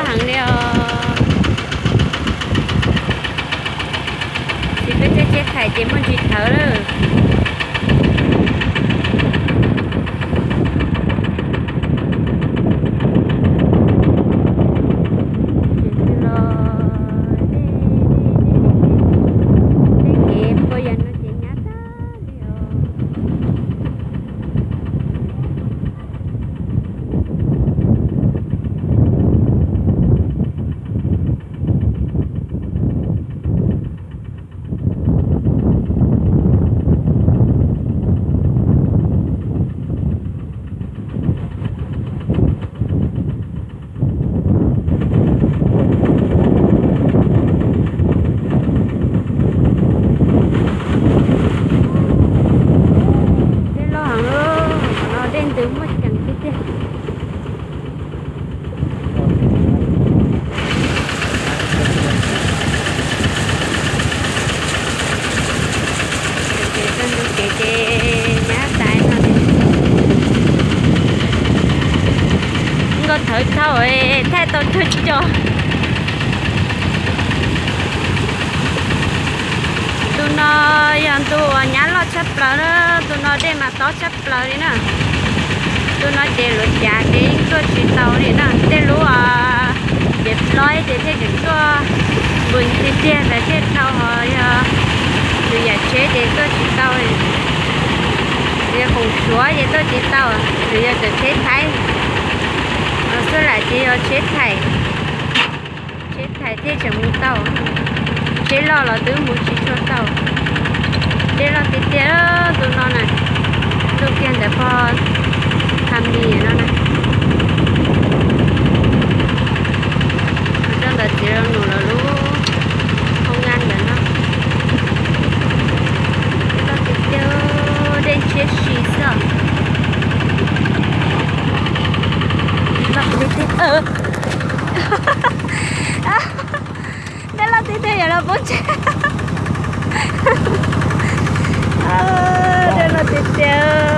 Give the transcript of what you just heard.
Heev li os. Tsis peb tsheb thaij ces muaj ntsis thawv lawm. Tej kev puas yam no ces nyab tag li os. Dej loj heev, qhov no dej ntws muaj ceem tiag tiag. Ces txoj ntug kev ces nyab tas no. Nkauj thawv dhau, thaij tau cuag co. Ntu no yog ntu uas nyab loj tshaj plaws na, ntu no dej mas tob tshaj plaws li na. Ntu no ces luav cav ces yeej tuaj tsis tau li na. Tej lub ces plob ces thiaj tseem tuaj npus tiag tiag ntawd thiaj tau, ho yog nws yam tsheb ces tuaj tsis tau. Yog khoom suav ces tuaj tsis tau, nws yog cov tsheb thaib. Xwb lam ces yog tsheb thaib, tsheb thaib thiaj tseem mus tau. Tsheb loj los twb mus tsis tshua tau. Dej loj tiag tiag ntu no na, ntu kiag ntawm pog Tha Mis no na. Rau ntawm txiv Lau Nus lawv lub hoo nqa ntawm no. Dej loj tiag tiag, dej ntshiab si xwb. Dej loj tiag tiag. Dej loj tiag tiag yog los poob tseg. Dej loj tiag tiag.